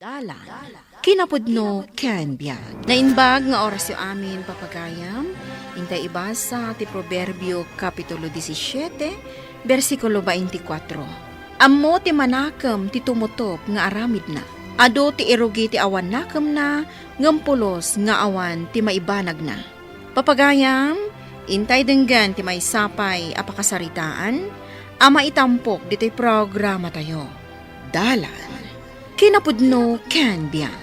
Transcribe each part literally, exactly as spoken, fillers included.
Dalan, kinapudno ken biag. Naimbag nga orasyo amin, papagayam. Intay ibasa ti Proverbio, Kapitulo disisiete, bersikulo baintikwatro. Ammo ti manakem ti tumutop nga aramidna. Adu ti irugi ti awan nakemna, ngem pulos nga awan ti maibanagna. Papagayam, intay denggen ti maysa pay a pakasaritaan a maitampok ditoy programatayo. Dalan, kinapudno ken biag.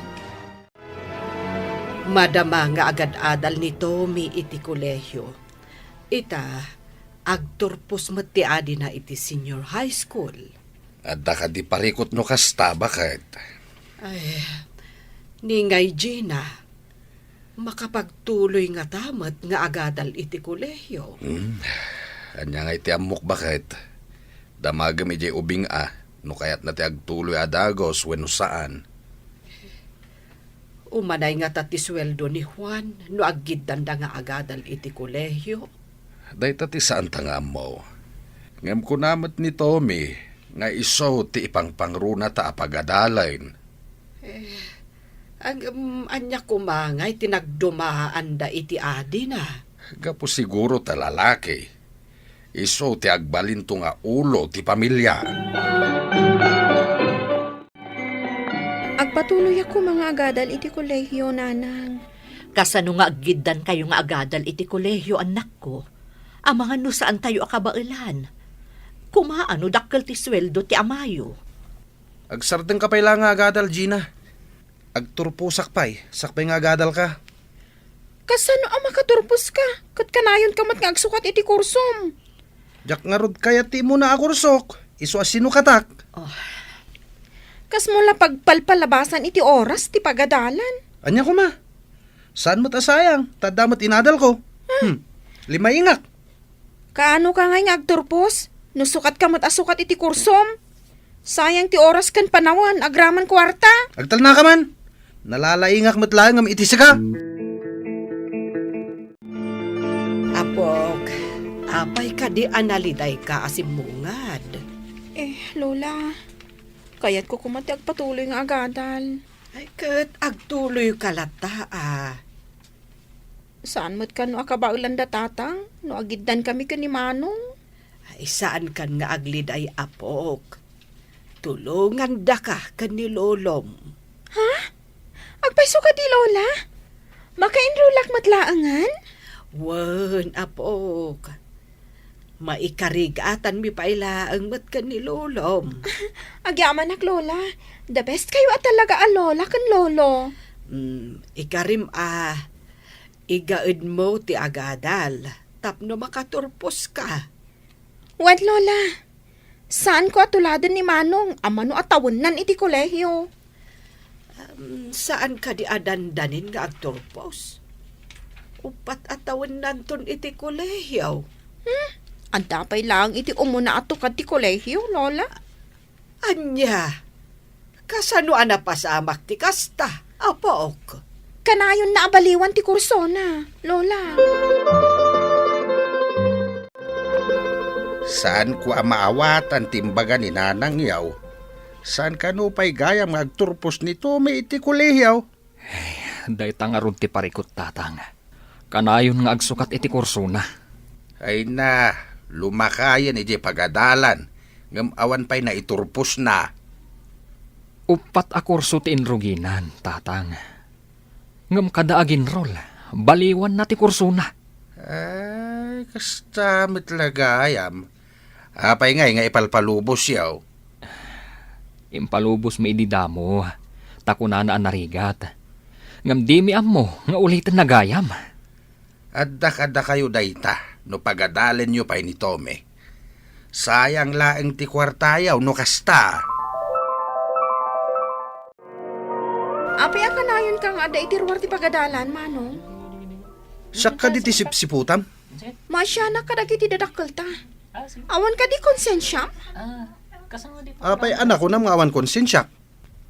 Madama nga agad-adal ni Tommy iti kolehio. Ita, agturpos met ti adina iti senior high school. Adda kadi parikut no kasta, baket? Ay, ni ngay Gina, makapagtuloy ngata met nga agadal iti kolehio. Hmm. Ania nga iti ammok, baket? Damagem idiay ubing a, no kayatna ti agtuloy a dagus wenno saan. Umanay ngata ti sueldo ni Juan no aggiddanda nga agadal iti kolehio? Dayta ti saanta nga ammo. Ngem kuna met ni Tommy nga isu ti ipangpangrunata a pagadalen. Eh, ang, um, ania koma ngay ti nagdumaanda iti adina? Gapu siguro ta lalaki. Isu ti agbalinto nga ulo ti pamilia. Agpatuloyak koma nga agadal iti kolehio, nanang. Kasano nga aggiddankayo nga agadal iti kolehio, annakko? Amangan no saantayo a kabaelan. Kumaa no dakkel ti sueldo ti amayo. Agsardengka pay la nga agadal, Gina. Agturposak pay, sakbay nga agadalka. Kasano a makaturposka? Ket kanayonka met nga agsukat iti kursom. Diak ngarud kayat ti immuna a kursok, isu a sinukatak. Oh. Kasmo la pagpalpalabasan iti oras ti pagadalan. Ania koma? Saan met a sayang, ta adda met inadalko. Hmm. Limaingak. Kaano ka ngay nga agturpos? No sukat ka met a sukat iti kursom. Sayang ti oras ken panawen, agraman kuarta. Agtalnaka man. Nalalaingak met laeng ngem iti sika. Apok, apay kadi a nalidayka a simmungad? Eh, Lola, kayatko koma ti agpatuloy nga agadal. Ay, ket agtuloyka latta, a. Saan met kano a kabaelan da Tatang no agiddankami ken ni Manong? Ay, saankan nga agliday, apok. Tulongandaka ken ni Lolom. Ha? Agpayso kadi, Lola? Makaenrollak met laengen? Wen, apok. Maikarigatanmi pay laeng met ken ni Lolom. Agyamanak, Lola. The best kayo a talaga a lola ken lolo. Mm, ikarim a, igaedmo ti agadal tapno makaturposka. Wen, Lola. Saanko a tuladen ni Manong a mano a tawennan iti kolehio. Um, saan kadi a dandanin nga agturpos? Uppat a tawennanton iti kolehio. Hmm? Adda pay laeng iti umuna a tukad ti kolehio, Lola. Ania? Kasano a napasamak ti kasta, apok? Kanayon na a baliwan ti kursona, Lola. Saanko a maawatan ti imbaga ni Nanang, yaw. Saan kano pay gayam nga agturpos ni Tommy iti kolehio? Ay, dayta ngarud ti parikut, Tatang. Kanayon nga agsukat iti kursona. Ay na, lumakayen idiay pagadalan, ngem awan pay naiturposna. Uppat a kurso ti inruginan, Tatang. Ngem kada aginrol, baliwanna ti kursona. Ay, kasta met la gayam. Apay ngay nga ipalpalubos, yaw? Impalubosmi idi damo, ta kunana a narigat. Ngem dimi ammo nga uliten na gayam. Adda kadakayo dayta no pagadalenyo pay ni Tommy. Sayang laeng ti kuartayo no kasta. Apay a kanayonka nga adda iti ruar ti pagadalan, Manong? Siak kadi ti sipsiputam? Maasianak kadagiti dadakkelta. Awan kadi konsensiam? Apay a nakunam nga awan konsensiak?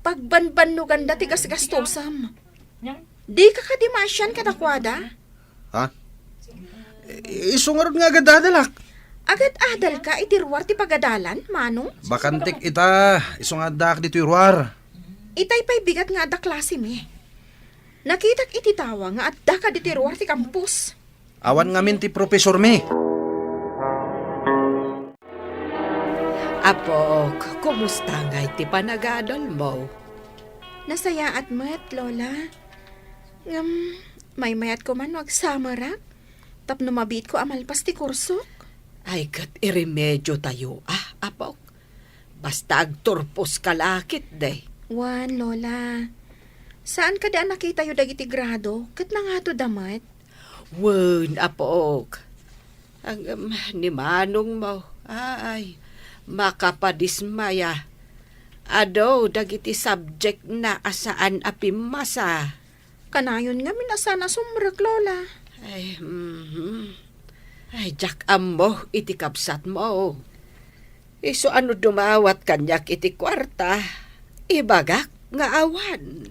Pagbanbannoganda ti gasgastosam. Dika kadi maasian kadakuada? Ha? I-, isu ngarud nga agad-adalak. Agad-adalka iti ruar ti pagadalan, Manong? Bakantik ita, isu nga addaak ditoy ruar. Itay pay bigat nga adda klasemi. Nakitak iti tawa nga adda kaditi ruar ti kampus. Awan ngamin ti profesormi. Apok, kumusta ngay ti panagadalmo? Nasayaat met, Lola. Ngem, maymayat koma no agsummerak tapno mabiitko a malpas ti kursok. Ay, ket iremediotayo, ah, apok. Basta agturposka la ketdi. Wen, Lola. Saan kadi a nakitayo dagiti grado ket nangato da met? Wen, apok. Ngem, ni manongmo, ay, makapadismaya. Adu dagiti subject-na a saan a pimmasa. Kanayon ngamin a saan a sumrek, Lola. Ay, mhm. Ay, diak ammo iti kabsatmo. Isu a no dumawat kaniak iti kuarta, ibagak nga awan.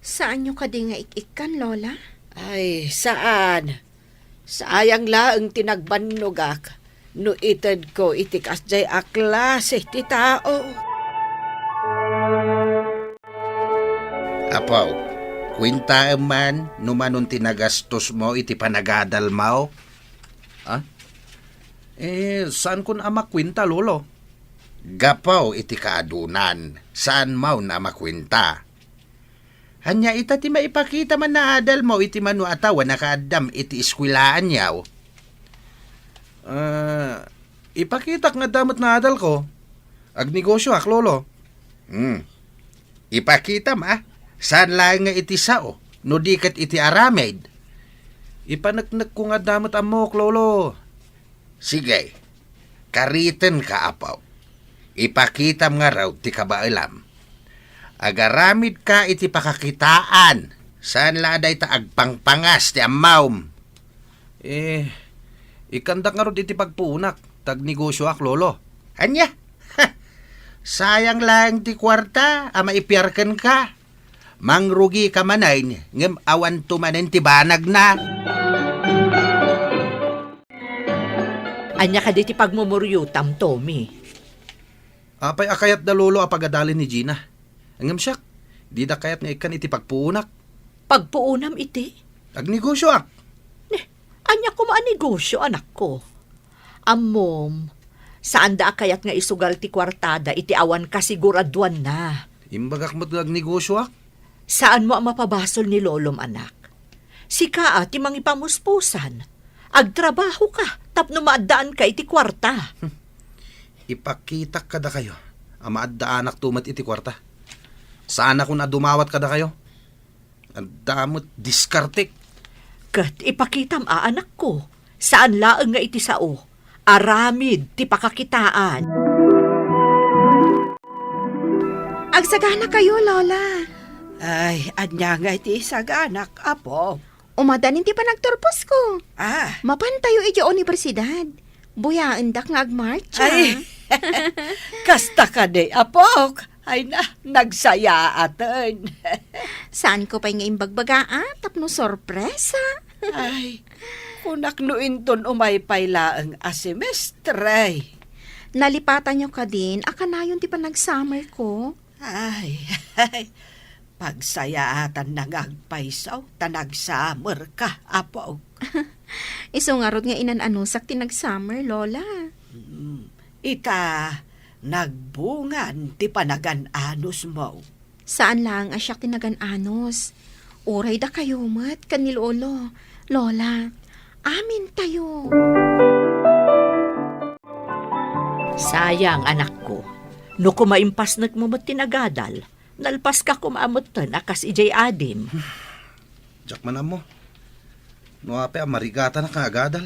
Saanyo kadi nga ik-ikkan, Lola? Ay, saan. Sayang laeng ti nagbannogak no itedko iti kasdiay a klase ti tao. Apo, kuentaem man no manon ti nagastosmo iti panagadalmo? Ha? Eh, saankon a makuenta, Lolo. Gapu iti kaadunan, saanmon a makuenta. Ania ita ti maipakita man a adalmo iti mano a tao a nakaaddam iti eskuelaanyo? Ah, ipakitak nga adda met naadalko. Agnegosioak, Lolo. Hmm. Ipakitam, a. Saan laeng nga iti sao, no di ket iti aramid. Ipaneknekko nga adda met ammok, Lolo. Sige, karitenka, apo. Ipakitam ngarud ti kabaelam. Agaramidka iti pakakitaan. Saan la a dayta agpangpangas ti ammom. Eh, ikkandak ngarud iti pagpuonak, ta agnegosioak, Lolo. Ania? Sayang laeng ti kuarta a maipiar kenka. Mangrugika manen, ngem awanto manen ti banagna. Ania kadi ti pagmumuriotam, Tommy? Apay a kayatda, Lolo, a pagadalen ni Gina? Ngem siak, dida kayat nga ikkan iti pagpuonak. Pagpuonam iti? Agnegosioak. Ne, ania koma a negosio, anakko? Ammom, saanda a kayat nga isugal ti kuartada iti awan kasiguruadanna. Imbagak met nga agnegosioak. Saanmo a mapabasol ni Lolom, anak. Sika a ti mangipamuspusan. Agtrabahoka tapno maaddaanka iti kuarta. Ipakitak kadakayo a maaddaanakto met iti kuarta. Saanakon a dumawat kadakayo. Adda met diskartek. Ket ipakitam a, anakko, saan laeng nga iti sao, aramid ti pakakitaan. Agsaganakayo, Lola. Ay, ania nga iti isaganak, apo? Umadanin ti panagturposko. Ah. Mapantayo idiay universidad. Buyaendak nga agmarcha. Ay, kasta kadi, apok. Ay na, nagsayaaten. Saanko pay nga imbagbaga, a, tapno sorpresa. Ay, kunak no inton umay pay laeng a semestre. Nalipatanyo kadin a kanayon ti panagsummerko? Ay, ay, pagsayaatanna nga agpayso ta nagsummerka, apo. Isu ngarud nga inan-anusak ti nagsummer, Lola. Hmm, ita, nagbungan ti panagan-anusmo. Saan laeng a siak ti nagan-anus. Uray dakayo met ken ni Lolo, Lola, amintayo. Sayang, anakko. No koma impasnekmo met ti nagadal, nalpaska koma metten a kas idiay adim. Diak man ammo. No apay a marigatanak nga agadal?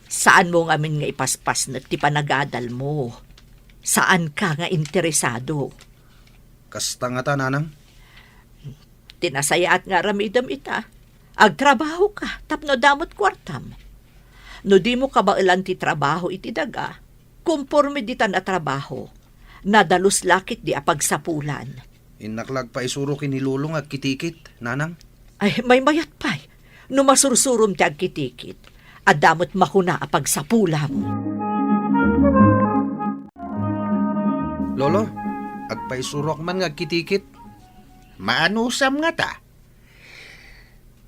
Saanmo ngamin nga ipaspasnek ti panagadalmo. Saanka nga interesado. Kasta ngata, nanang? Ti nasayaat nga aramidem ita, agtrabahoka tapno adda met kuartam. No dimo kabaelan ti trabaho iti daga, komporme ditan a trabaho. Nadalus la ketdi a pagsapulan. Innak la agpaisuro ken ni Lolo nga agkitikit, nanang. Ay, maymayat pay. No masursurom ti agkitikit, adda met makuna a pagsapulam. Lolo, Agpaisurok man nga agkitikit. Maanusam ngata.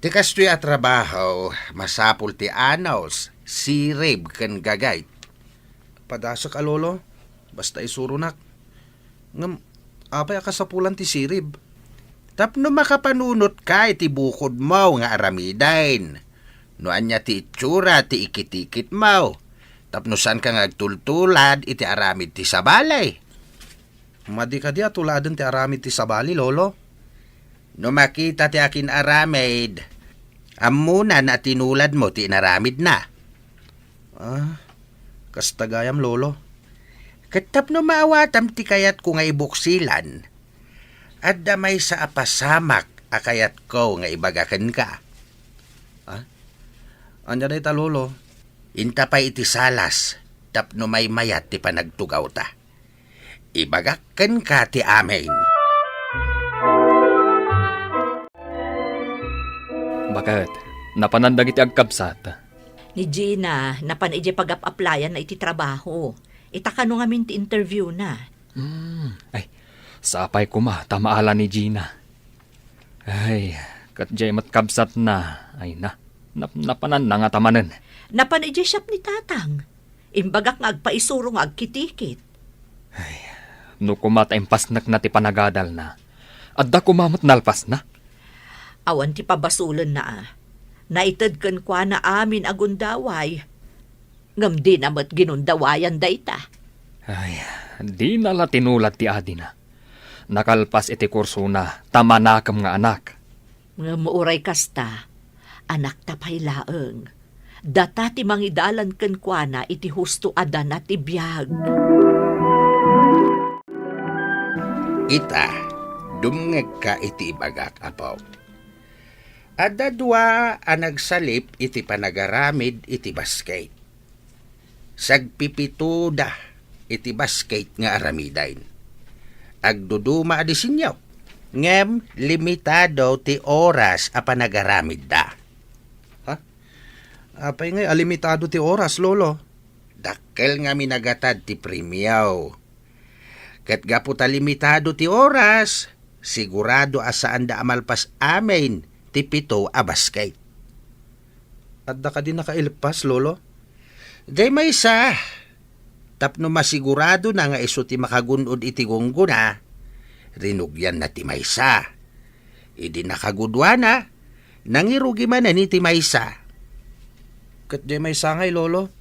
Ti kastoy a trabaho, masapul ti anus, sirib ken gagayt. Padasek a, Lolo, basta isuronak. Ngem, apay a kasapulan ti sirib? Tapno makapanunotka iti bukodmo nga aramiden. No ania ti itsura ti ikitikitmo, tapno saanka nga agtultulad iti aramid ti sabali. Madi kadi a tuladen ti aramid ti sabali, Lolo? No makita ti akin-aramid, ammona a tinuladmo ti inaramidna. Ah, kasta gayam, Lolo. Ket tapno maawatam ti kayatko nga ibuksilan, adda maysa a pasamak a kayatko nga ibaga kenka. Ah? Ania dayta, Lolo? Inta pay iti salas tapno maymayat ti panagtugawta. Ibagak kenka ti amin. Baket, napanan dagiti agkabsat? Ni Gina, napan idiay pagap-aplayanna iti trabaho. Ita kano ngamin ti interview na. Hmm, ay, sapay koma ta maala ni Gina. Ay, ket diay met kabsatna, ay na, nap-, napananna ngata manen. Napan idiay siak ni Tatang. Imbagak nga agpaisuro nga agkitikit. Ay, no koma ta impasnekna ti panagadalna, adda koma met nalpasna. Awan ti pabasolenna a. Naited kenkuana amin a gundaway. Ngem dina met ginundawayan dayta. Ay, dina la tinulad ti adina. Nakalpas iti kursona ta manakem nga anak. Ngem uray kasta, anakta pay laeng. Data ti mangidalan kenkuana iti husto a dana ti biag. Ita, dumngegka iti ibagak, Apo. Adda dua a nagsalip iti panagaramid iti basket. Sagpipitoda iti basket nga aramiden. Agduduma a disenyo, ngem limitado ti oras a panagaramidda. Ha? Apay ngay a limitado ti oras, Lolo? Dakkel nga minagatad ti premio. Ket gapu ta limitado ti oras, sigurado a saanda a malpas amin ti pito a basket. Adda kadi nakailpas, Lolo? Diay maysa, tapno masiguradona nga isu ti makagun-od iti gunggona, rinugianna ti maysa. Idi nakaguduana, nangirugi manen iti maysa. Ket diay maysa ngay, Lolo?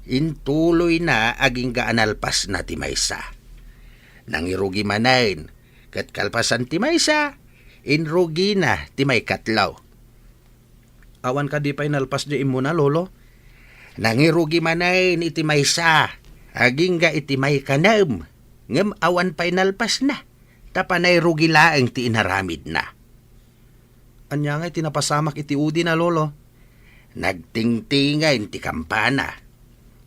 Intuloyna agingga a nalpasna ti maysa. Nangirugi manen, ket kalpasan ti maysa, inrugina ti maikatlo. Awan kadi pay nalpas diay immuna, Lolo? Nangirugi manen iti maysa, agingga iti maikanem, ngem awan pay nalpasna, ta panay rugi laeng ti inaramidna. Ania ngay ti napasamak iti udina, Lolo? Nagtingtingen ti kampana.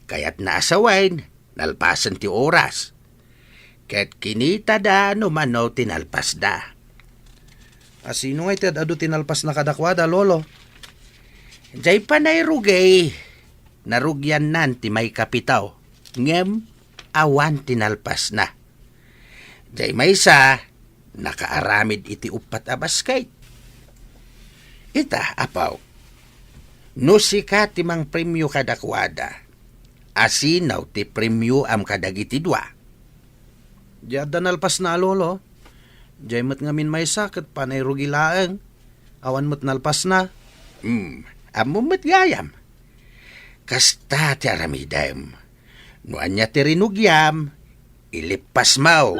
Kayatna a sawen, nalpasen ti oras. Ket kinitada no mano ti nalpasda. A, sino ngay ti ad-adu ti nalpasna kadakuada, Lolo? Diay panay rugi, narugiannan ti maikapito, ngem awan ti nalpasna. Diay maysa, nakaaramid iti uppat a basket. Ita, Apo, no sika ti mangpremio kadakuada, asino ti premioam kadagiti dua? Diay adda nalpasna, Lolo. Diay met ngamin maysa ket panay rugi laeng. Awan met nalpasna. Hmm, ammom met gayam. Kasta ti aramidem. No ania ti rinugiam, ilippasmo.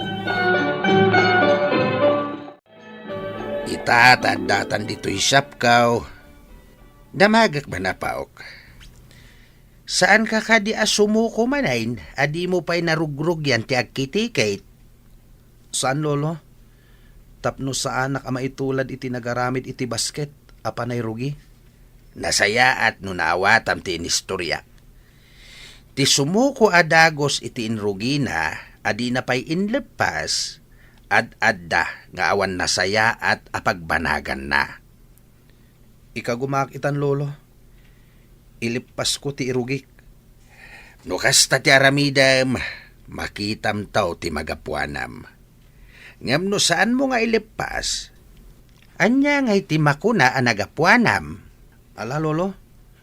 Ita ta addatan ditoy siapko. Damagek man, Apaok. Saanka kadi a sumuko manen a dimo pay narugrugian ti agkitikit? Saan, Lolo. Tapno saanak a maitulad iti nagaramid iti basket a panay rugi. Nasayaat no naawatam ti inistoriak. Ti sumuko a dagus iti inrugina a dina pay inleppas, ad-adda nga awan nasayaat a pagbanaganna. Ikagumaak itan, Lolo. Ilippasko ti irugik. No kasta ti aramidem, makitamto ti magapuanam. Ngem no saanmo nga ileppas, ania ngay ti makuna a nagapuanam? Ala, Lolo,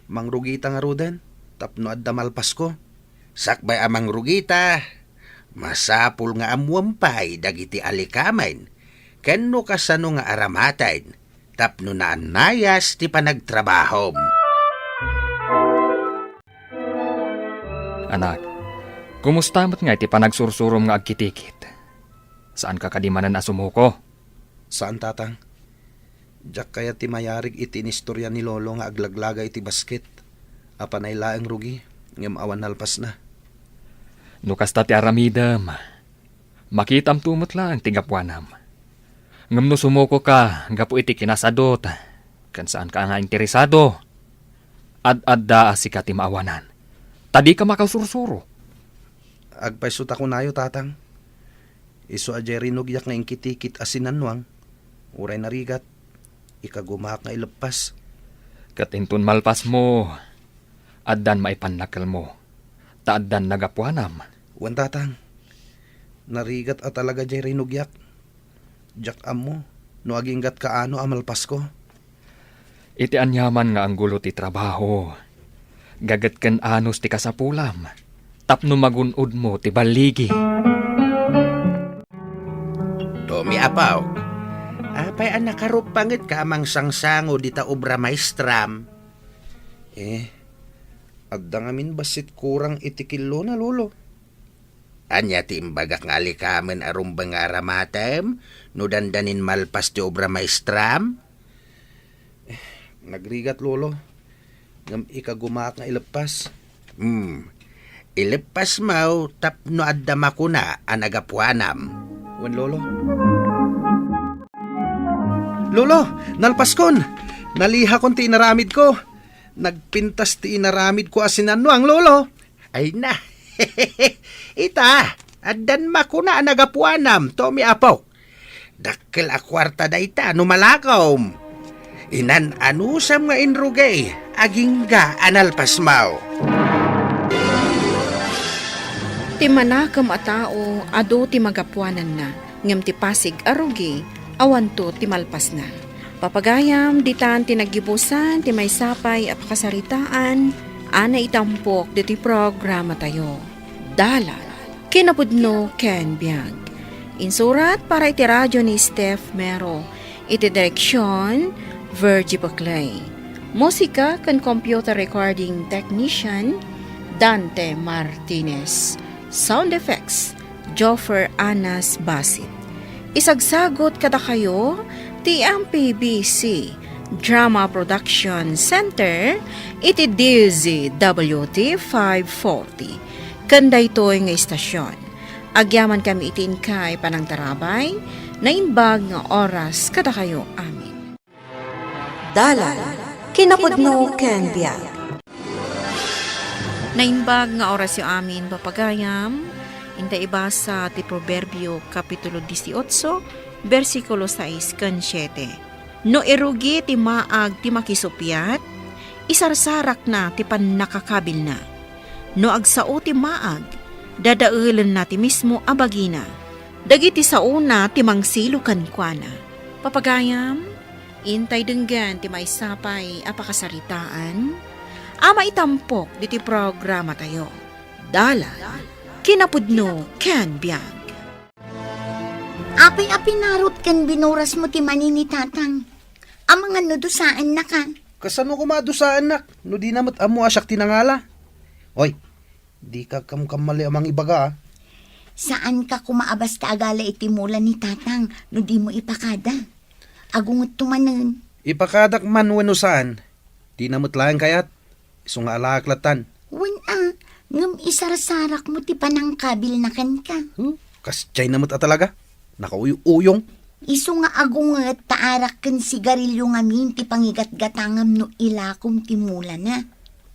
mangrugita ngaruden tapno adda malpasko. Sakbay a mangrugita, masapul nga ammuem pay dagiti alikamen ken no kasano nga aramaten tapno naannayas ti panagtrabahom. Anak, kumusta met nga iti panagsursurom nga agkitikit? Saanka kadi manen a sumuko? Saan, Tatang. Diak kayat ti mayarig iti inistoria ni Lolo nga aglaglaga iti basket. Apanay laeng rugi, ngem awan nalpasna. No kasta ti aramidem, makitamto met laeng ti gapuanam. Ngem no sumukoka gapu iti kinasadot, ken saanka nga interesado, ad-adda a sika ti maawanan, ta dika makasursuro. Agpayso ta kunayo, Tatang. Isu a diay rinugiak nga inkitikit a sinannuang, uray narigat, ikagumaak nga ileppas. Ket inton malpasmo, addan maipannakelmo, ta addan nagapuanam. Wen, Tatang. Narigat a talaga diay rinugiak. Diak ammo no aginggat kaano a malpasko. Iti aniaman nga anggulo ti trabaho, gaget ken anus ti kasapulam tapno magun-odmo ti balligi. Tomi, apo, apay a nakaruppangetka a mangsangsango dita obra maestram? Eh, adda ngamin bassit kurang iti killona, Lolo. Ania ti imbagak nga alikamen a rumbeng nga aramatem no dandanin malpas ti obra maestram? Nagrigat, Lolo. Ngem ikagumaak nga ileppas. Hmm. Ileppasmo tapno adda makuna a nagapuanam. Wen, Lolo. Lolo, nalpaskon. Nalihakon ti inaramidko. Nagpintas ti inaramidko a sinannuang, Lolo. Ay na. Ita, addan makuna a nagapuanam, Tomi, apok. Dakkel a kuarta dayta no malakom. Inan-anusam nga inrugay, agingga a nalpasmo. Ti manakem a tao, adu ti magapuananna, ngem ti pasig a rugi, awanto ti malpasna. Papagayam, ditan ti naggibusan ti maysa pay a pakasaritaan a naitampok ditoy programatayo. Dalan, kinapudno ken biag. Insurat para iti radio ni Steph Mero. Iti direksion, Virgie Buclay. Musika ken computer recording technician, Dante Martinez. Sound effects, Joffer Anas Basit. Isagsagut kadakayo ti M P B C Drama Production Center iti D Z W T five forty. Ken daytoy nga istasyon, agyamankami iti inkay panangtarabay, naimbag nga oras kadakayo amin. Dalan, kinapudno ken biag. Naimbag nga orasyo amin, papagayam. Inta ibasa ti Proverbio, Kapitulo dieciocho, bersikulo sais ken siete. No irugi ti maag ti makisuppiat, isarsarakna ti pannakakabilna. No agsao ti maag, dadaelenna ti mismo a bagina. Dagiti saona ti mangsilo kenkuana. Papagayam, intay denggen ti maysa pay a pakasaritaan a maitampok ditoy programatayo. Dalan, kinapudno ken biag. Apay a pinarot ken binurasmo ti mani ni Tatang? Amangan no dusaennaka. Kasano koma a dusaennak no dina met ammo a siak ti nangala? Oy, dika kamkamali a mangibaga, a. Saanka koma a basta agala iti mula ni Tatang no dimo ipakada. Agungetto manen. Ipakadak man wenno saan, dina met laeng kayat. Isu nga alaak lattan. Wen a, ngem isarsarakmo ti panangkabilna kenka. Huh? Kas diayna met a talaga. Nakauy-uyong. Isu nga agunget ta arak ken sigarilio ngamin ti pangigatgatangam no ilakom ti mulana.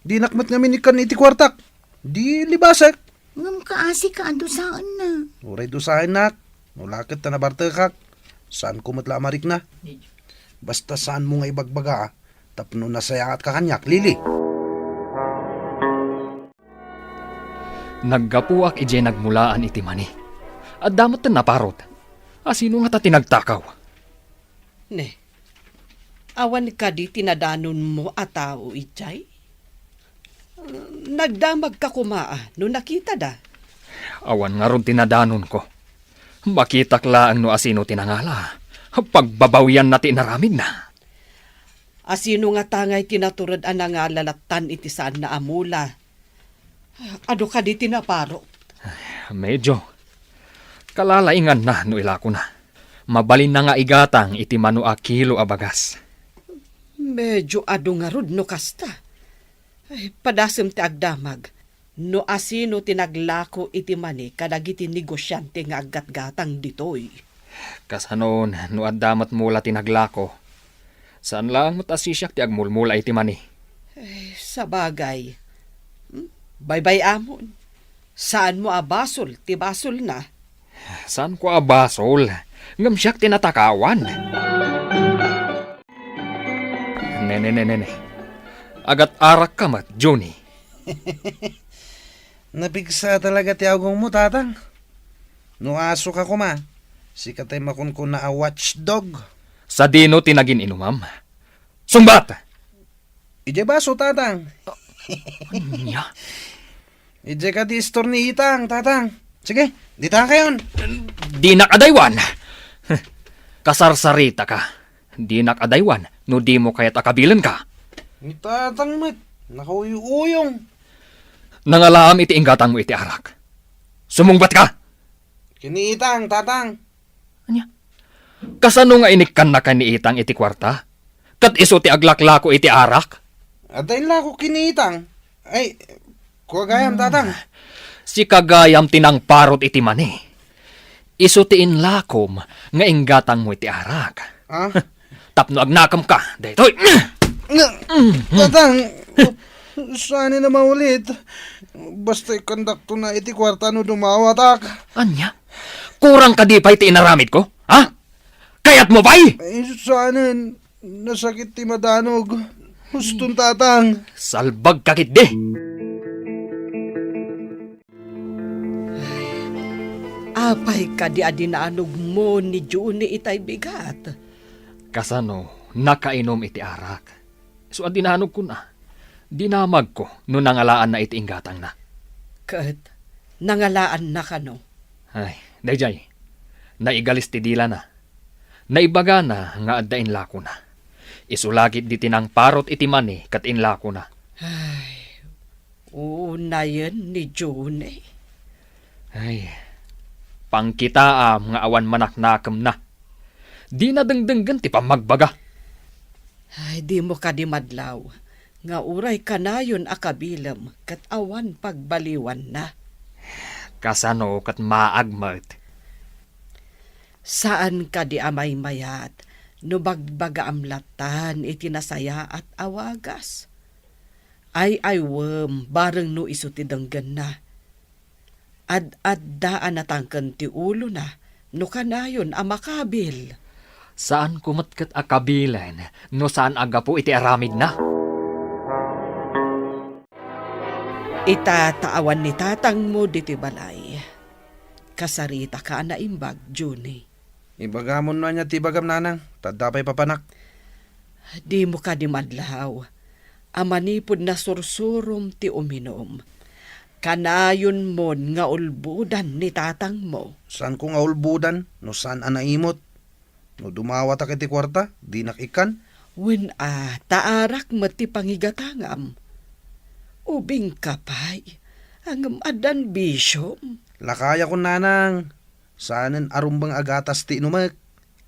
Dinak met ngamin ikkan iti kuartak. Di libasek. Ngem kaasika a dusaenna. Uray dusaennak. No la ket ta nabartekak, saanko met la a marikna. Basta saanmo nga ibagbaga, a, tapno nasayaat ka kaniak, Lily. Naggapuak idiay nagmulaan iti mani. Adda met ti naparot. Asino ngata ti nagtakaw? Ne, awan kadi ti nadanonmo a tao idiay? Nagdamagka koma a no nakitada? Awan ngarud ti nadanonko. Makitak laeng no asino ti nangala. Pagbabawianna ti inaramidna. Asino ngata ngay ti natured a nangala lattan iti saanna a mula? Adu kadi ti naparot? Medyo. Kalalainganna no ilakona. Mabalinna nga igatang iti mano a kilo a bagas. Medyo adu ngarud no kasta. Ay, padasem ti agdamag. No asino ti naglako iti mani kadagiti negosiante nga aggatgatang ditoy? Kasanon, no adda met mula ti naglako, saan laeng met a sisiak ti agmulmula iti mani. Eh, sabagay. Hmm? Baybay-amon. Saanmo a basol ti basolna? Saanko a basol, ngem siak ti natakawan. Ne, ne, ne, ne, ne. Agat-arakka met, Junie. Napigsa talaga ti agongmo, Tatang. No asoka koma, sika tay makunkuna a watchdog. Sadino ti nagin-inumam? Sungbat! Idiay baso, Tatang. Ania? Idiay kadi istor ni Itang, Tatang. Sige, dita kayon. Dinak adaywan. Kasarsaritaka. Dinak adaywan no dimo kayat a kabilenka. Ni Tatang met, nakauyuyong. Nangalaam iti inggatangmo iti arak. Sumungbat ka! Ken ni Itang, Tatang. Ania? Kasano nga inikkannaka ni Itang iti kuarta? Ket isu ti aglaklako iti arak? Adda inlako ken ni Itang. Ay, kua gayam, Tatang. Sika gayam ti nangparot iti mani. Isu ti inlakom nga inggatangmo iti arak. Ah? Tapno agnakemka, daytoy. Nga, Tatang, saan na maulit? Basta ikkandakto na iti kuarta no dumawatak. Ania? Kurang kadi pay ti inaramidko? Ha? Kayatmo pay? Ay, saanen. Nasakit ti madanog. Huston, Tatang. Salbag ka ketdi. Apay kadi a dinanogmo ni Junie itay bigat? Kasano, nakainum iti arak. Isu a dinanogkon a. Dinamagko no nangalaanna iti inggatangna. Ket nangalaanna kano? Ay, daydiay. Naigalis ti dilana. Naibagana nga adda inlakona. Isu la ketdi ti nangparot iti mani ket inlakona. Ay, unayen ni Junie. Ay, pangkitaam nga awan manaknakemna. Dina dengdenggen ti pammagbaga. Ay, dimo kadi madlaw nga uray kanayon a kabilem ket awan pagbaliwanna. Kasano ket maag met? Saan kadi a maymayat no bagbagaam lattan iti nasayaat a wagas? Ay-aywem bareng no isu ti denggenna. Ad-adda a natangken ti ulona no kanayon a makabil. Saanko met ket a kabilen no saan a gapu iti aramidna. Ita ta awan ni tatangmo ditoy balay. Kasaritaka a naimbag, Junie. Ibagamon no ania ti ibagam, nanang, ta adda pay papanak. Dimo kadi madlaw a manipud nasursurom ti uminum, kanayonmon nga ulbodan ni tatangmo. Saanko nga ulbodan no saan a naimut? No dumawatak iti kuarta, dinak ikkan. Wen a, ta arak met ti pangigatangam. Ubingka pay, ngem addan bisiom. Lakayakon, nanang. Saanen a rumbeng a gatas ti inumek.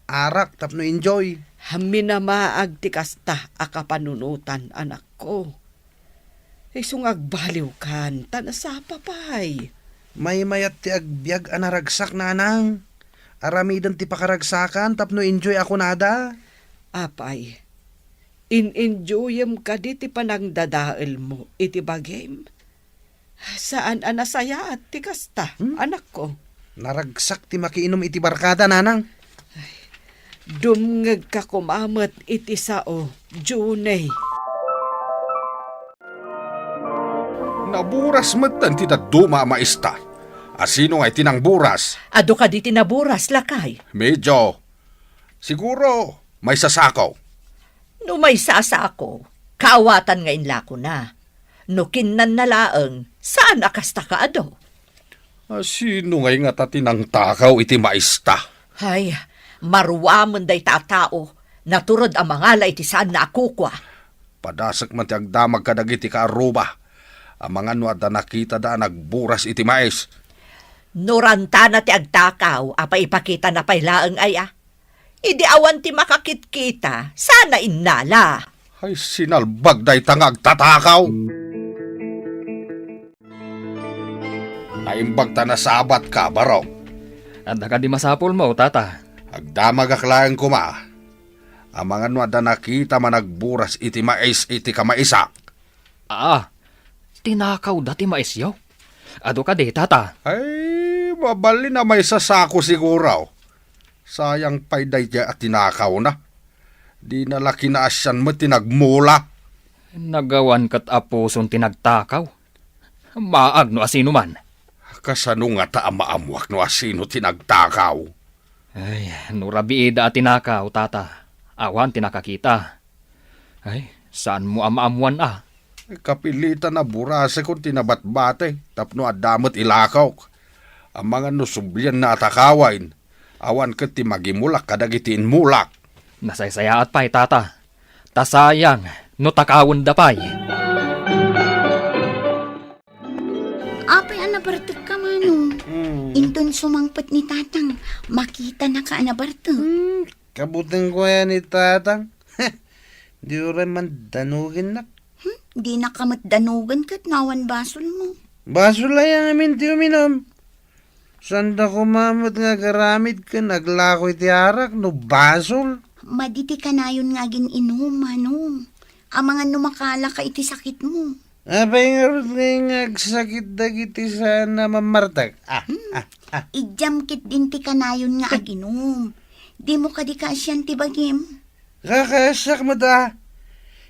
Arak tapno enjoy. Minamaag ti kasta a kapanunotan, anakko. Isu nga agbaliwkan, ta nasapa pay. Maymayat ti agbiag a naragsak, nanang. Aramiden ti pakaragsakan tapno enjoy a kunada. Apay, in-enjoyem kadi ti panangdadaelmo iti bagim? Saan a nasayaat ti kasta, hmm, anakko. Naragsak ti makiinum iti barkada, nanang. Ay, dumngegka koma met iti sao, Junie. Naburas metten ti dadduma a maesta. Asino nga iti nangburas? Adu kadi ti naburas, lakay? Medyo. Siguro, maysa sako. No maysa a sako, kaawatan nga inlakona. No kinnanna laeng, saan a kasta kaadu. Asino ngay ngata ti nangtakaw iti maista? Ay, maruamen dayta a tao. Naturod a mangala iti saanna a kukua. Padasek man ti agdamag kadagiti kaarruba. Amangan no adda nakitada a nagburas iti mais. No rantana ti agtakaw, apay ipakitana pay laeng aya? Idi awan ti makakitkita, saan a innala. Ay, sinalbag dayta nga agtatakaw. Naimbag ta nasabatka, barok. Adda kadi masapulmo, tata? Agdamagak laeng koma. Amangan no adda nakitam a nagburas iti mais iti kamaisak. Aa, tinakawda ti maisyo. Adu kadi, tata? Ay, mabalin a maysa sako siguro. Sayang pay daydiay a tinakawna. Dina la kinaasian met ti nagmula. Nagawan ket a puson ti nagtakaw. Maag no asino man. Kasano ngata a maammuak no asino ti nagtakaw? Ay, no rabiida a tinakaw, tata, awan ti nakakita. Ay, saanmo a maammuan a? Kapilitan a burasekon ti nabatbati tapno adda met ilakok. Amangan no sublianna a takawen, awan ket ti magimulak kadagiti inmulak. Nasaysayaat pay, tata. Ta sayang no takawenda pay. Apay a nabartekka, Manong? Hmm. Inton sumangpet ni Tatang, makitanaka a nabartek. Hmm, kabutengko aya ni Tatang. Di uray man danugennak. Hmm, dinaka met danugen ket no awan basolmo. Basol aya ngamin ti uminum. Saanda koma met nga agaramid ken aglako iti arak no basol. Madi ti kanayon nga agin-inum, Manong. Amangan no makalaka iti sakitmo. Apay ngarud ngay nga agsakit dagiti saan a mammartek? Ah, Hmm. ah, ah. Idiam ketdin ti kanayon nga aginum. Dimo kadi kaasian ti bagim? Kakaasiak met a.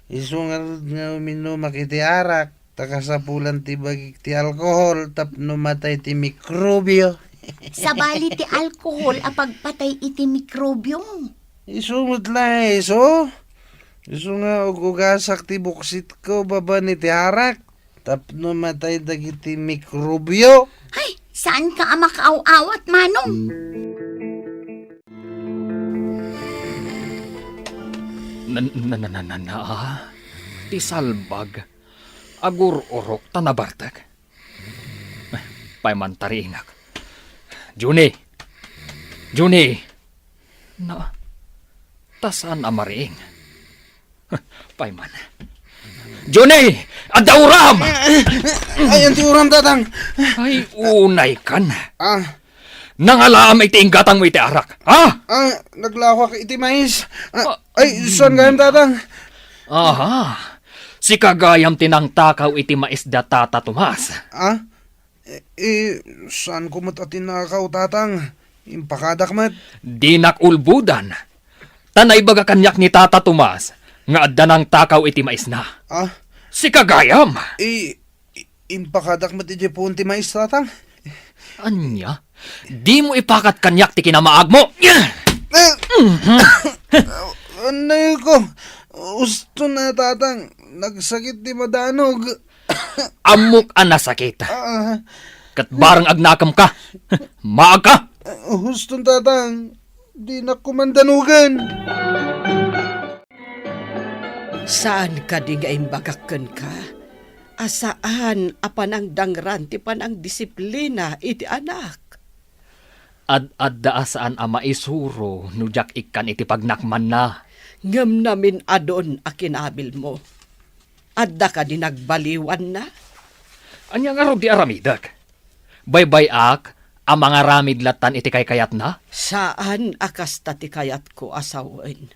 Isu ngarud nga uminumak iti arak, ta kasapulan ti bagik ti alkohol tapno matay ti mikrobio. Sabali ti alkohol a pagpatay iti mikrobio. Isu met la, isu. Isu nga ug-ugasak ti buksitko babaen iti arak tapno matay dagiti mikrobio. Ay, saanka a makaaw-awat, Manong? Nan-, nan-, nan-, nan-, nan-, ah, ti salbag. Agur-urok ta nabartek. Ay, pay man tariingak. Juni! Juni! Na, ta saan a mariing? Pay man. Juni! Adda uram! Ay, anti uram, Tatang! Ay, unay kan. Ah. Nangalaam iti inggatangmo iti arak, ha? Ah, naglakoak iti mais. Ah, Ah. ay, saan gayam, Tatang? Aha. Sika gayam ti nangtakaw iti mais da Tata Tomas. Ah? Eh, eh, saan ko met a tinakaw, Tatang? Impakadak met. Dinak ulbodan. Ta naibaga kaniak ni Tata Tomas nga adda nangtakaw iti maisna. Ah? Sika gayam! Eh, i-, impakadak met idiay puon ti mais, Tatang. Ania? Dimo ipakat kaniak ti kinamaagmo! Eh! Mhm. Anay ko. Usto na, Tatang. Nagsakit ti madanog. Ammok a nasakit. Ah. Ket bareng agnakemka. Maagka. Huston, Tatang. Dinak koma danugen. Saan kadi nga imbagak kenka a saan a panangdangran ti panangdisiplina iti anak? Ad-adda a saan a maisuro no diak ikkan iti pagnakmanna. Ngem namin-adun a kinabilmo. Adda kadi nagbaliwanna? Ania ngarud ti aramidek? Baybay-ak a mangaramid lattan iti kaykayatna? Saan a kasta ti kayatko a sawen.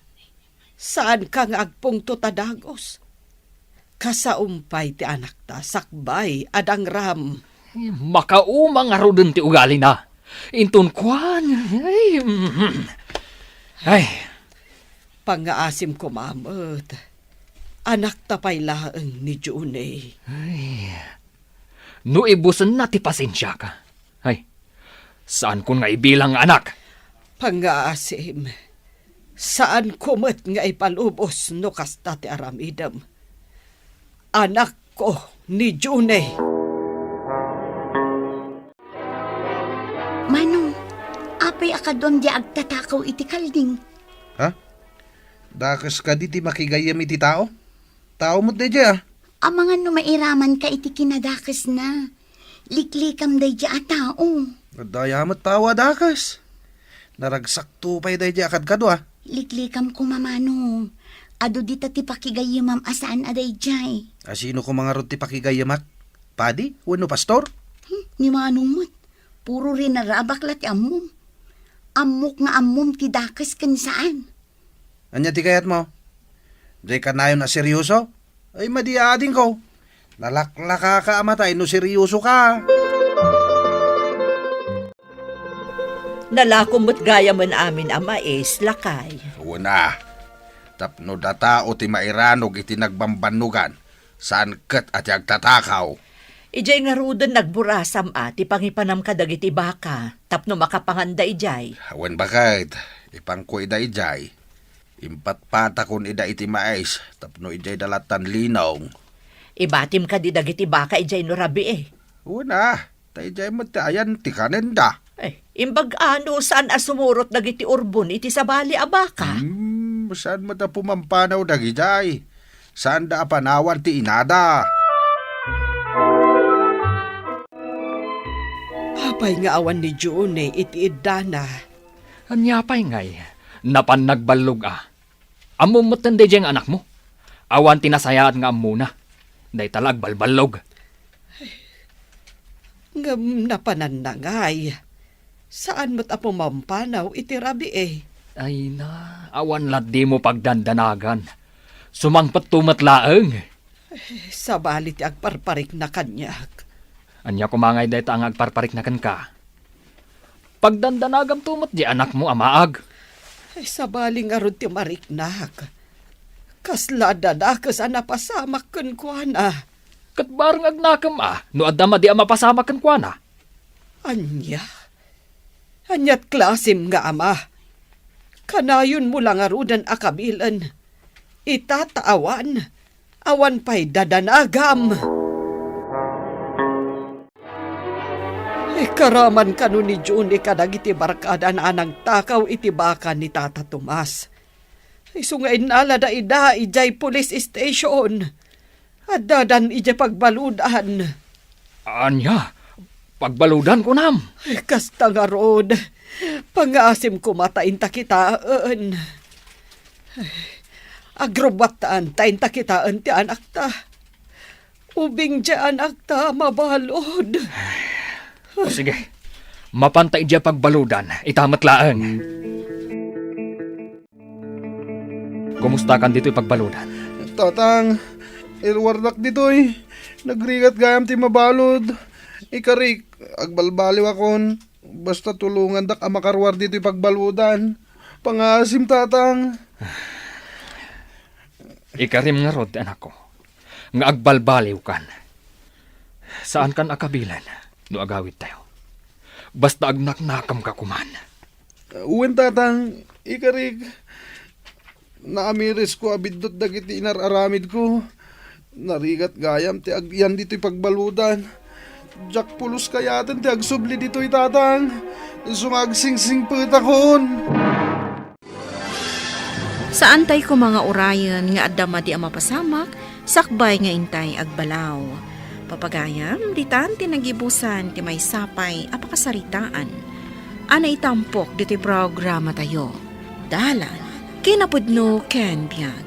Saanka nga agpungtot a dagus. Kasaom pay ti anakta sakbay a dangram. Makauma ngaruden ti ugalina. Inton kuan, ay, mhm. Ay. Pangngaasim koma met. Anakta pay laeng ni Juni. Ay. No ibusenna ti pasensiak. Ay, Saankon nga ibilang nga anak. Pangngaasim, saanko met nga ipalubos no kasta ti aramidem. Anakko ni June. Manong, apay a kaduam di agtatakaw iti kalding? Ha? Dakes kadi ti makigayyem iti tao? Tao met daydiay, a. Amangan no mairamanka iti kinadakesna. Liklikam daydiay a tao. Adda aya met tao a dakes. Naragsakto pay daydiay a kadkadua. Liklikam koma, Manong. Adu dita ti pakigayyemam a saan a daydiay. A sino koma ngarud ti pakigayyemak? Padi wenno pastor? Hmm, ni Manong met. Puro rinarabak la ti ammom. Ammok nga ammom ti dakes ken saan. Ania ti kayatmo? Diay kanayon a seryoso? Ay, madi a adingko. Nalaklakaka a matay no seryosoka. Nalakom met gayamen amin a mais, lakay. Wen a, tapno datao ti mairanog iti nagbambannogan, saan ket a ti agtatakaw. Idiay ngaruden nagburasam a ti pangipanam kadagiti baka tapno makapanganda idiay. Wen baket, ipanko ida idiay. Impatpatakon ida iti mais tapno idiay dalatan linong. Ibatim kadi dagiti baka idiay no rabii? Wen a, ta idiay met ti ayan ti kanenda. Eh, imbag-a no saan a sumurot dagiti urbon iti sabali a baka? Hmm, saan met a pumampanaw dagidiay? Saanda a panawan ti inada. Apay nga awan ni June iti iddana? Ania pay ngay, napan nagballog a. Ammom metten daydiay nga anakmo. Awan ti nasayaat nga ammona. Dayta la agbalballog. Ngem napananna ngay. Saan met a pumampanaw iti rabii. Ay na, awan latdimo pagdandanagan. Sumangpetto met laeng. Sabali ti agparparikna kaniak. Ania koma ngay dayta nga agparparikna kenka? Pagdandanagamto met di anakmo a maag. Ay, sabali ngarud ti mariknak. Kasla a dadakes a napasamak kenkuana. Ket bareng agnakem a no adda madi a mapasamak kenkuana. Ania? Aniat klasem nga ama? Kanayonmo la ngaruden a kabilen. Ita ta awan, awan pay dadanagam. Ikaraman kano ni June kadagiti barkadana a nangtakaw iti baka ni Tata Tomas. Isu nga innalada ida idiay police station. Addadan idiay pagbaludan. Ania? Pagbaludan, kunam? Ay, kasta ngarud. Pangngaasim koma ta inta kitaen. Ay, agrubbuatan ta inta kitaen ti anakta. Ubing ti anakta, mabalud. O, sige. Mapanta idiay pagbaludan. Ita met laeng. Kumustakan ditoy pagbaludan? Tatang, iruarnak ditoy. Nagrigat gayam ti mabalud. Ikarik, agbalbaliwakon. Basta tulongandak a makaruar ditoy pagbaludan. Pangngaasim, Tatang. Ikarim ngarud, anakko, nga agbalbaliwkan. Saankan a kabilen no agawidtayo. Basta agnaknakemka koman. Wen, Tatang, ikarik, naamirisko a biddut dagiti inar-aramidko. Narigat gayam ti agyan ditoy pagbaludan. Diak pulos kayaten ti agsubli ditoy, Tatang. Isu nga agsingsingpetakon. Saantay koma nga urayen nga adda madi a mapasamak sakbay nga intay agbalaw. Papagayam, ditan ti nagibusan ti maysa pay a pakasaritaan a naitampok ditoy programatayo. Dalan, kinapudno ken biag.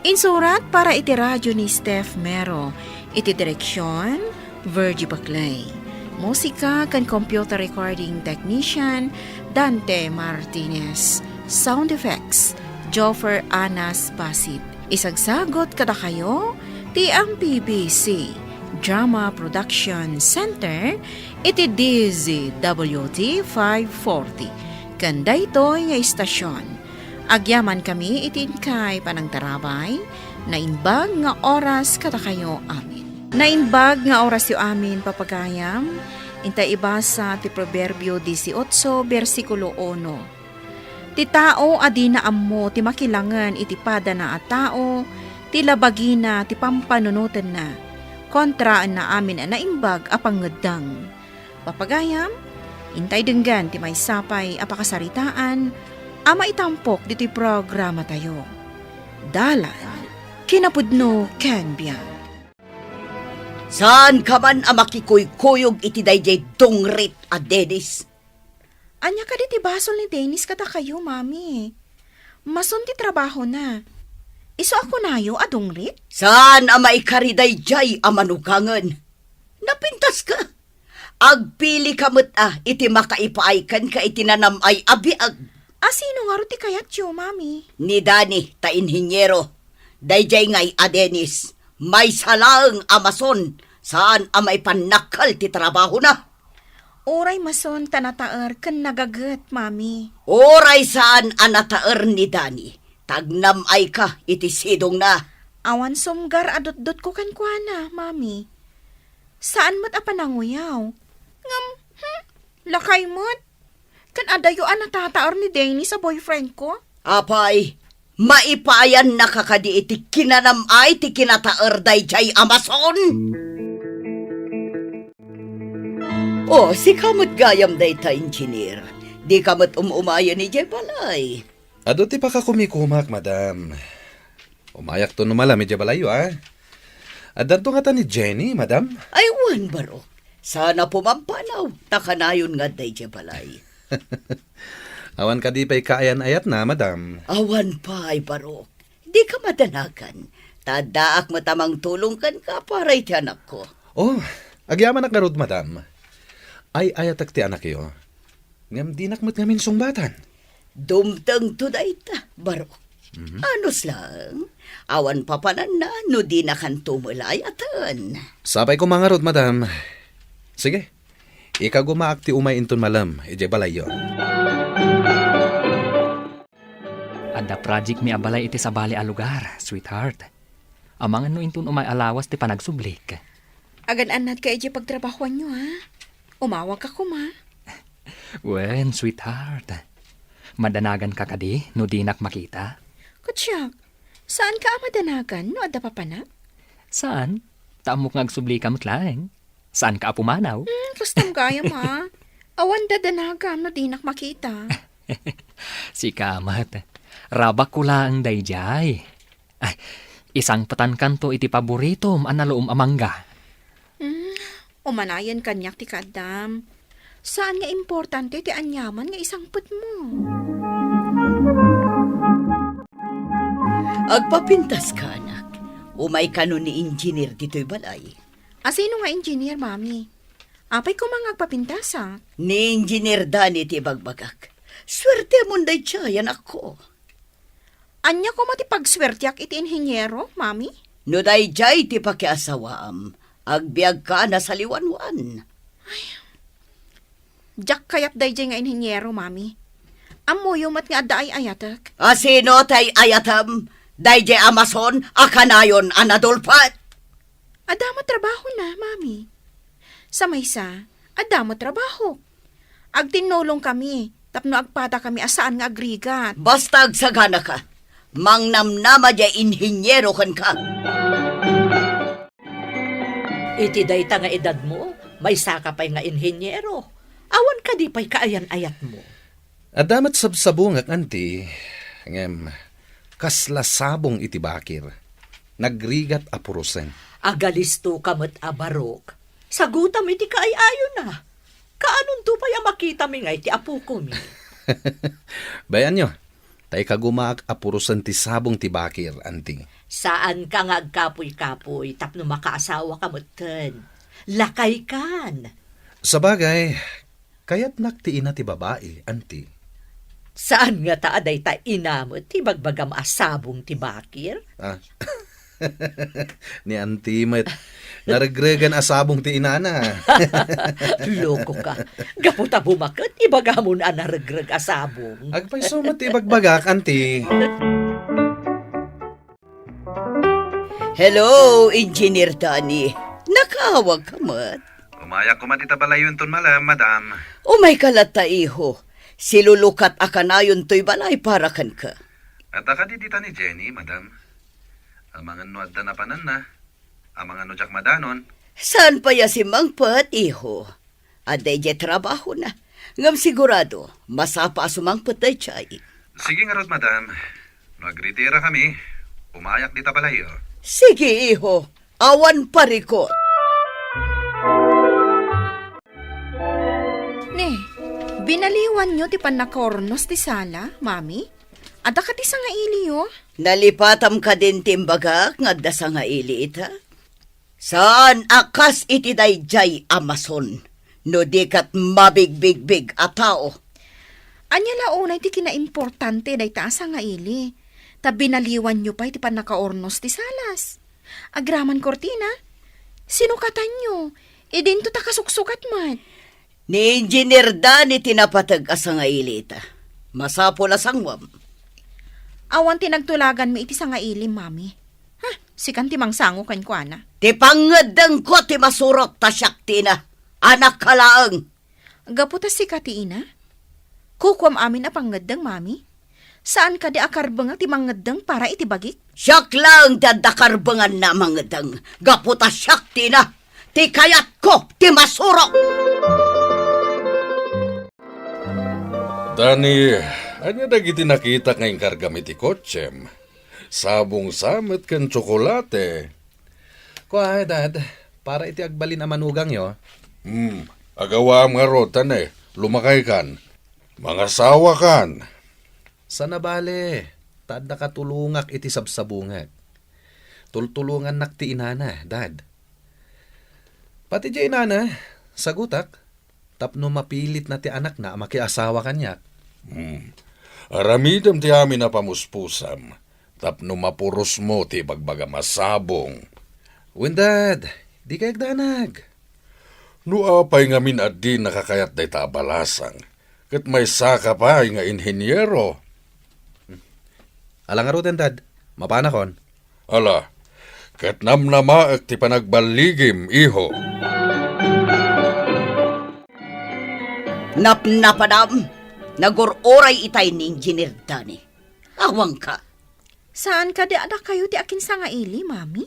Insurat para iti radio ni Steph Mero, iti direksion, Virgie Baclay. Musika ken computer recording technician, Dante Martinez. Sound effects, Joffer Anas Basit. Isagsagot kadakayo ti M P B C Drama Production Center iti D Z W T five forty. Ken daytoy nga istasion, agyamankami iti inkay panangtarabay, naimbag nga oras kadakayo amin. Naimbag nga orasyo amin, papagayam, Intay ibasa ti Proverbio dieciocho, bersikulo uno. Ti tao a dina ammo ti makilangen iti padana a tao, ti labagina ti pampanunotenna, kontraenna amin a naimbag a pangngeddeng. Papagayam, intay denggen ti maysa pay a pakasaritaan a maitampok ditoy programatayo. Dalan, kinapudno ken biag. Saanka man a makikuykuyog iti daydiay dungrit a Dennis. Ania kadi ti basol ni Dennis kadakayo, Mami? Mason ti trabahona. Isu a kunayo a dungrit? Saan a maikari daydiay a manugangen. Napintaska. Agpilika met a iti makaipaay kenka iti nanam-ay a biag. A sino ngarud ti kayatyo, Mami? Ni Dani ta inhiniero. Daydiay ngay a Dennis, maysa laeng a mason, saan a maipannakkel ti trabahona. Uray mason ta nataer ken nagaget, Mami. Uray saan a nataer ni Dani, ta agnam-ayka iti sidongna. Awan sumgar a dutdotko kenkuana, Mami. Saan met a pananguyaw. Ngem, hmm, lakay met. Ken adayo a natataer ni Dennis a boyfriendko? Apay, maipaayannaka kadi iti kinanam-ay ti kinataer daydiay a mason? O, sika met gayam dayta, engineer. Dika met um-umayen idiay balay. Adu ti pakakumikumak, madam. Umayakto no malem idiay balayyo, a? Addanto ngata ni Jenny, madam? Ay, wen, Barok. Saan a pumampanaw, ta kanayon nga adda idiay balay. Awan kadi pay kaayan-ayatna, madam? Awan pay, Barok. Dika madanagan. Ta addaak met a mangtulong kenka para iti anakko. Oh, agyamanak ngarud, madam. Ay-ayatek ti anakyo. Ngem dinak met ngamin sungbatan. Dumtengto dayta, Barok. Mhm. Anus laeng, awan papananna no dinakanto met la ayaten. Sapay koma ngarud, madam. Sige, ikagumaak ti umay inton malem idiay balayyo. Adda project mi a balay iti sabali a lugar, sweetheart. Amangan no inton umay a lawas ti panagsublik. Agan-annadka idiay pagtrabahoanyo, ha? Umawagka koma. Wen, sweetheart. Madanaganka kadi no dinak makita? Ket siak, saanka a madanagan no adda papanak? Saan? Ta ammok nga agsublika met laeng. Saanka a pumanaw? Hmm, kastam gayam, ha? Awan dadanagam no dinak makita. Sika met. Rabakko laeng daydiay. Ay, isangpetankanto iti paboritom a naluom a mangga. Hmm, umanayen kaniak ti kaaddam. Saan nga importante ti aniaman nga isangpetmo. Agpapintaska, anak. Umay kano ni engineer ditoy balay. A sino nga engineer, Mami? Apay koma nga agpapintasak? Ni Engineer Danny ti ibagbagak. Suertemon daydiay, anakko. Ania koma ti pagsuertiak iti inhiniero, Mami? No daydiay ti pakiasawaam, agbiagka a nasaliwanwan. Ay, diak kayat daydiay nga inhiniero, Mami. Ammoyo met nga adda ay-ayatek. A sino ti ay-ayatem? Daydiay a mason a kanayon a nadulpet. Adda met trabahona, Mami. Sa maysa, adda met trabahok. Agtinnulongkami tapno agpadakami a saan nga agrigat. Basta agsaganaka, mangnamnama diay inhiniero kenka. Iti dayta nga edadmo, maysaka pay nga inhiniero. Awan kadi pay kaayan-ayatmo? Adda met sabsabongak, Auntie, ngem kasla sabong iti bakir. Nagrigat a purosen. Agalistoka met a barok. Sagutam iti kaay-ayona. Kaanonto pay a makitami nga iti apokomi? Bayanyo, ta ikagumaak a purosen ti sabong ti bakir, Auntie. Saanka nga agkapuy-kapuy tapno makaasawaka metten. Lakaykan. Sabagay, kayatnak ti ina ti babai, Auntie. Saan ngata a dayta ina met ti ibagbagam a sabong ti bakir? Ah. Ni Auntie met, naregregan a sabong ti inana. Lokoka. Gapu ta bumaket, ibagamon a naregreg a sabong. Agpayso met ti ibagbagak, Auntie. Hello, Engineer Danny. Nakaawagka met? Umayak koma dita balayyo inton malem, madam. Umayka latta, iho. Silulukat a kanayon toy balay para kenka. Adda kadi dita ni Jenny, madam? Amangan no adda napananna. Amangan no diak madanon. Saan pay a simmangpet, iho? Adda idiay trabahona. Ngem sigurado, masapa a sumangpet daydiay. Sige ngarud, madam. No agritirakami, umayak dita balayyo. Sige, iho. Awan parikut. Ne, binaliwanyo ti pannakaurnos ti sala, Mami? Adda kadi sangailiyo? Nalipatam kadin ti imbagak nga adda sangaili ita? Saan a kas iti daydiay a mason, no di ket mabigbigbig a tao. Ania la unay ti kinaimportante dayta a sangaili? Ta binaliwanyo pay ti pannakaurnos ti salas. Agraman kurtina, sinukatanyo, idinto ta kasuksukat met. Ni Engineer Danny ti napateg a sangaili ita. Masapul a sanguem. Awan ti nagtulaganmi iti sangaili, Mami. Ha, sikan ti mangsango kenkuana. Ti pangngeddengko ti masurok ta siak ti ina. Anak ka laeng. Gapu ta sika ti ina? Kukuam amin a pangngeddeng, Mami. Saan kadi a karbengak ti mangngeddeng para iti bagik? Siak laeng ti adda karbenganna a mangngeddeng. Gapu ta siak ti ina. Ti kayatko ti masurok. Dani, ania dagiti nakitak nga inkargam iti kotsem? Sabong sa met ken tsokolate. Kua, Dad, para iti agbalin a manugangyo. Hmm, agawaam ngarud, ta ne, lumakaykan. Mangasawakan. Saan a bale, ta adda katulongak iti sabsabongek. Tultulongannak ti inana, Dad. Pati diay inana, sagutak, tapno mapilitna ti anakna a makiasawa kaniak. Hmm. Aramidem ti amin a pamuspusam, tapno mapurosmo ti ibagbagam a sabong. Wen, Dad, dika agdanag. No apay ngamin a dinaka kayat dayta a balasang, ket maysaka pay nga inheniero. Ala ngaruden, Dad, mapanakon. Ala, ket namnamaek ti panagballigim, iho. Napnapanam, nagur-uray itay ni Engineer Danny. Awanka. Saan kadi a dakayo ti akinsangaili, Mami?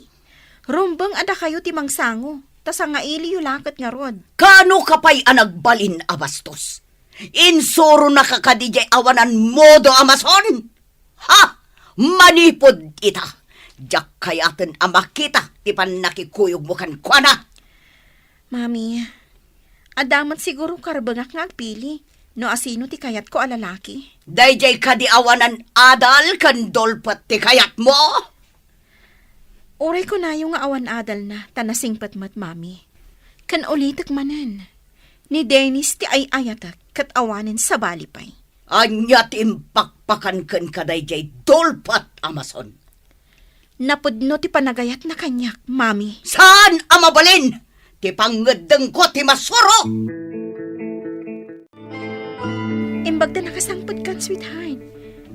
Rumbeng a dakayo ti mangsango, ta sangailiyo la ket ngarud. Kaano ka pay a nagbalin a bastos? Insuronaka kadi diay awanan modo a mason? Ha? Manipud ita, diak kayaten a makita ti pannakikuyogmo kenkuana. Mami, adda met siguro karbengak nga agpili no asino ti kayatko a lalaki. Daydiay kadi awanan adal ken dulpet ti kayatmo? Uray kunayo nga awan adalna ta nasingpet met, Mami. Ken ulitek manen, ni Dennis ti ay-ayatek ket awanen sabali pay. Ania ti impakpakan kenka daydiay dulpet a mason? Napudno ti panagayatna kaniak, Mami. Saan a mabalin? Ti pangngeddengko ti masuro! Imbag ta nakasangpetkan, sweetheart.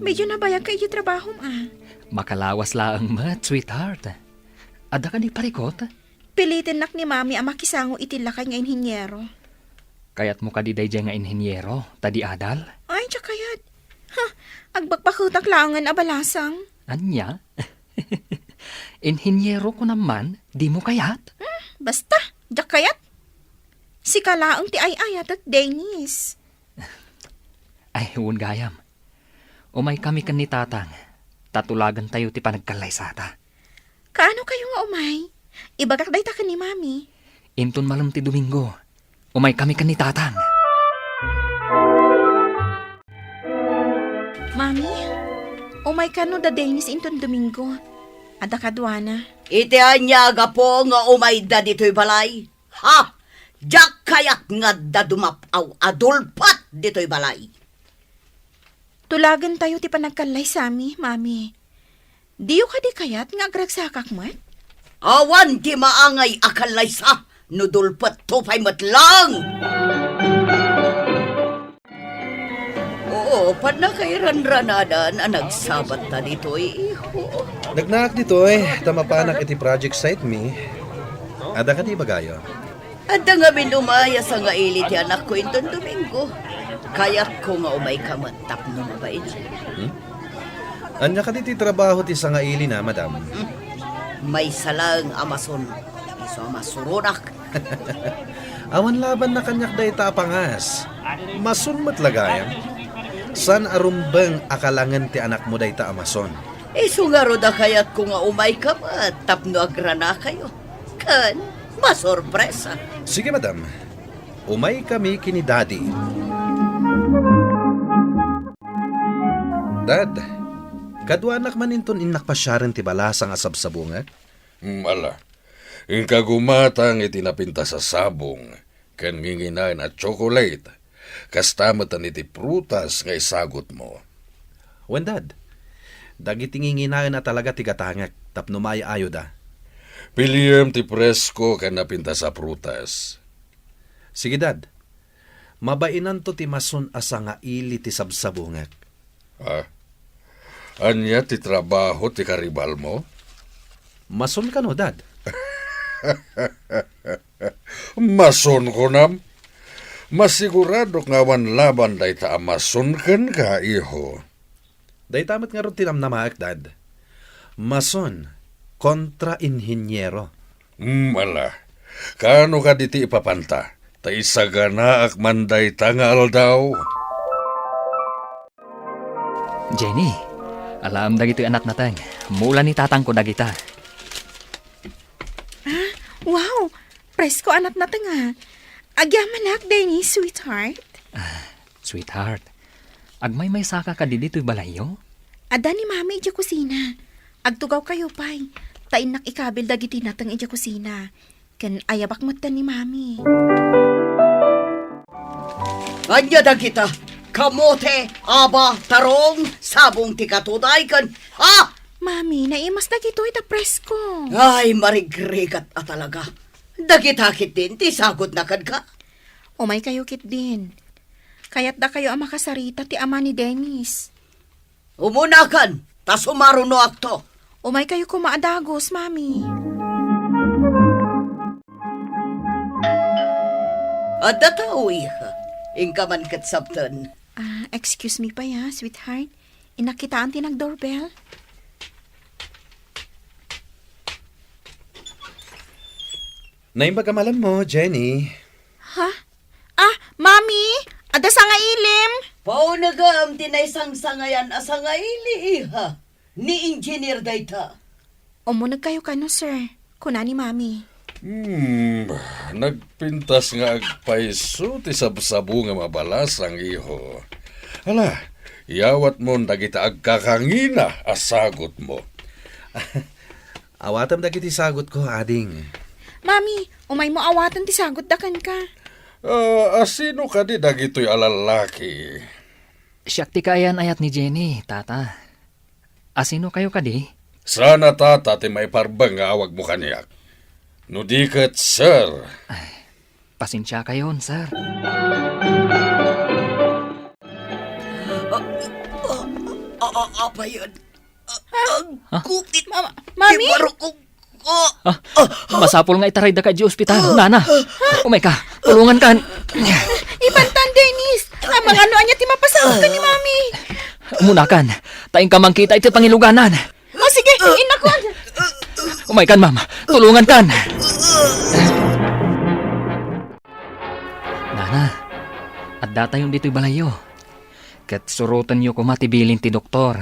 Medyo nabayagka iti trabahom, a. Makalawas laeng met, sweetheart. Adda kadi parikut? Pilitennak ni Mami a makisango iti lakay nga inheniero. Kayatmo kadi daydiay nga inheniero, ta di adal? Ay, diak kayat. Ha, agbakbaketak laengen a balasang. Ania? Inheniero kunam man, dimo kayat? Hmm, basta, diak kayat. Sika laeng ti ay-ayatek, Dennis. Ay, wen gayam. Umaykami ken ni Tatang, ta tulagentayo ti panagkallaysata. Kaano kayo nga umay? Ibagak dayta ken ni Mami. Inton malem ti Domingo, umaykami ken ni Tatang. Mami, umay kano da Dennis inton Domingo? Adda kaduana. Iti ania a gapu nga umayda ditoy balay? Ha? Diak kayat nga adda dumap-aw a dulpet ditoy balay. Tulagentayo ti panagkallaysami, Mami. Diyo kadi kayat nga agragsakak met? Awan ti maangay a kallaysa no dulpetto pay met laeng. Oo, pannakairanranadan a nagsabatta ditoy, iho. Nagnaak ditoy, ta mapanak iti project site mi. Adda kadi ibagayo? Adda ngamin umay a sangaili ti anakko inton Domingo. Kayatko nga umayka met tapno mabain. Hmm? Ania kadi ti trabaho ti sangailina, madam? Hmm. Maysa laeng a mason. Isu a masuronak. Awan labanna kaniak dayta a pangas. Mason met la gayam. Saan a rumbeng a kalangen ti anakmo dayta a mason? Isu ngarud a kayatko nga umayka met tapno agranakayo. Ken masorpresa. Sige, madam. Umaykami ken ni Daddy. Dad, kaduanak man inton innak pasiaren ti balasang a sabsabungek? Hmm, ala. Inka gumatang iti napintas a sabong ken nginginaen a tsokolate. Kasta met iti prutas nga isagutmo. Wen, Dad. Dagiti nginginaen a talaga ti gatangek tapno maayo-ayoda. Piliem ti presko ken napintas a prutas. Sige, Dad. Mabainanto ti mason a sangaili ti sabsabungek. Ah? Ania ti trabaho ti karibalmo? Mason kano, Dad? Mason, kunam? Masiguradok nga awan laban dayta a mason kenka, iho. Dayta met ngarud ti namnamaek, Dad. Mason kontra inhiniero. Hmm, ala. Kaano kadi ti ipapanta? Ta isaganaak man dayta nga aldaw. Jenny, alaem dagitoy a natnateng. Mula ni tatangko dagita. Ah, wow! Presko a natnateng, ah. Agyamanak, Dennis, sweetheart. Ah, sweetheart, agmaymaysaka kadi ditoy balayyo? Adda ni Mami idiay kusina. Agtugawkayo pay. Ta innak ikabil dagiti nateng idiay kusina. Ken ayabak metten ni Mami. Ania dagita? Kamote, aba, tarong, sabong ti katuday, ken, ah! Mami, naimas dagitoy ta presko. Ay, marigrigat a talaga. Dagita ketdin ti sagutna kenka? Umaykayo ketdin. Kayatdakayo a makasarita ti ama ni Dennis. Umunakan, ta sumarunoakto. Umaykayo koma a dagus, Mami. Adda tao, iha. Inka man ket sabten. Ah, excuse me pay, ah, sweetheart. Innak kitaan ti nag-doorbell. Naimbag a malammo, Jenny. Ha? Ah, Mami, adda sangailim. Paunegem ti naisangsangayan a sangaili, iha. Ni Engineer dayta. Umunegkayo kano, sir, kuna ni Mami. Hmm, nagpintas nga agpayso ti sabsabungem a balasang, iho. Ala, iyawatmon dagita agkakangina a sagutmo. Awatem dagiti sagutko, ading. Mami, umaymo awaten ti sagutda kenka. Ah, asino kadi dagitoy a lallaki? Siak ti kaayan-ayat ni Jenny, Tata. Asinokayo kadi? Saan a Tata ti maiparbeng nga awagmo kaniak. No di ket, sir. Ay, pasensiakayon, sir. Ah, ah, ah, apayen. Ah, gupit. Ma-, ma-, Mami? Ti barukong Ah, masapul nga itarayda ka idiay ospital, nana. Umayka, tulungankan. Ipantan, Dennis. Amangan no ania ti mapasamak ken ni Mami. Umunakan, ta inka mangkita iti pangiluganan. O, sige, innakon. Umaykan, ma'am. Tulungankan. Nana, addatayon ditoy balayyo. Ket surotenyo koma ti bilin ti doktor.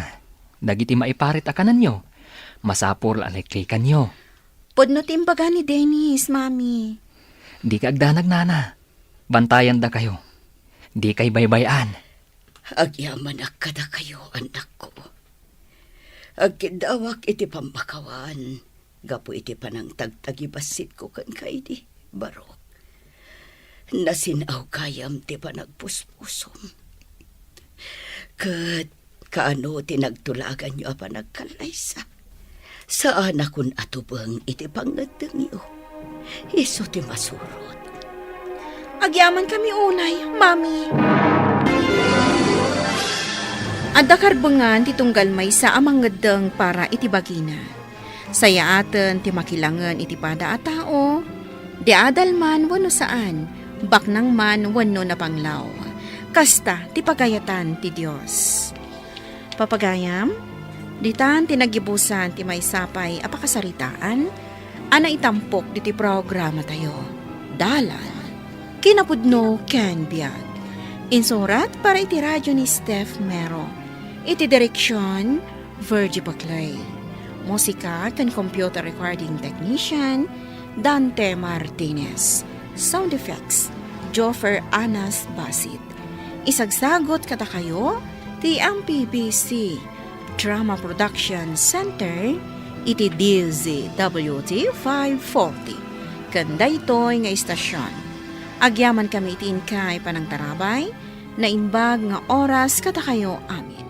Dagiti maiparit a kanenyo, masapul a liklikanyo. Pudno ti imbaga ni Dennis, Mami. Dika agdanag, nana. Bantayandakayo. Dika ibaybay-an. Agyamanak kadakayo, annakko. Agkiddawak iti pammakawan gapu iti panangtagtagibasitko kenka idi, barok. Nasin-aw gayam ti panagpuspusom. Ket kaano ti nagtulaganyo a panagkallaysa? Saanakon a tubeng iti pangngeddengyo. Isu ti masurot. Agyamankami unay, Mami. Adda karbengan ti tunggal maysa a mangngeddeng para iti bagina. Sayaaten ti makilangen iti pada a tao, Di adal man wenno saan, baknang man wenno napanglaw, kasta ti pagayatan ti Dios. Papagayam, ditan ti naggibusan ti maysa pay a pakasaritaan a naitampok ditoy programatayo, Dalan, Kinapudno ken Biag. Insurat para iti radio ni Steph Mero. Iti direksion, Virgie Baclay. Musika ken computer recording technician, Dante Martinez. Sound effects, Joffer Anas Basit. Isagsagot kadakayo ti M P B C Drama Production Center iti D Z W T five forty. Ken daytoy nga istasyon, agyaman kami iti inkay panangtarabay, naimbag nga oras kadakayo amin.